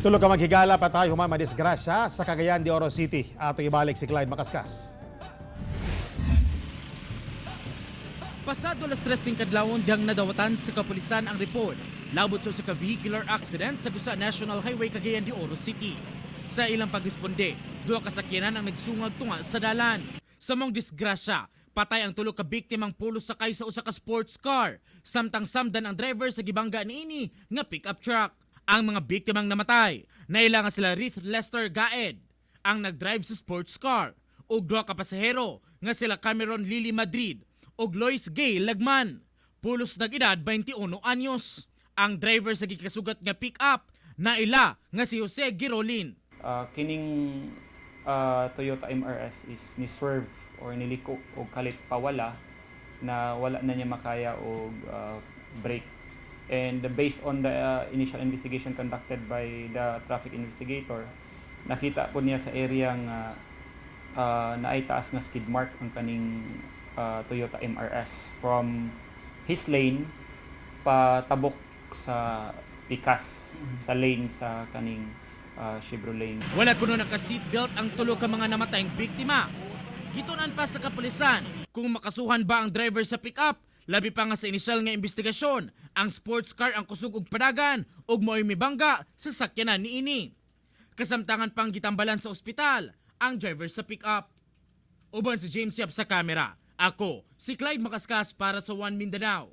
Tulo ka maghigala patay human madisgrasya sa Cagayan de Oro City. Atong ibalik si Clyde Macascas. Pasado alas 3 ting kadlawon dihang nadawatan sa kapulisan ang report labot sa usa ka vehicular accident sa Gusa National Highway, Cagayan de Oro City. Sa ilang pagresponde, duha ka sakyanan ang nagsungag tunga sa dalan. Sa maong disgrasya, patay ang tulo ka biktimang pulos sakay sa usa ka sports car, samtang samdan ang driver sa gibangga niini nga pickup truck. Ang mga biktimang namatay, naila nga sila Ruth Lester Gaed, ang nagdrive sa sports car, ug duha ka pasahero nga sila Cameron Lily Madrid ug Lois Gay Lagman. Pulos nag-edad 21 anyos. Ang driver sa gikasugat nga pick-up naila nga si Jose Girolin. Kining Toyota MRS is ni swerve or niliko og kalit pawala na wala na niya makaya og brake. And based on the initial investigation conducted by the traffic investigator, nakita po niya sa area nga naay taas nga skid mark ang kaning Toyota MRS from his lane patabok sa pikas sa lane sa kaning Chevrolet. Wala kuno naka-seatbelt ang tulo ka mga namatayng biktima. Gitun-an pa sa kapulisan kung makasuhan ba ang driver sa pick-up, labi pa nga sa inisyal nga investigasyon, ang sports car ang kusog og padagan ug mao'y mibangga sa sakyanan niini. Kasamtangan pang gitambalan sa ospital ang driver sa pick-up. Uban si James Yap sa kamera. Ako, si Clyde Macascas para sa One Mindanao.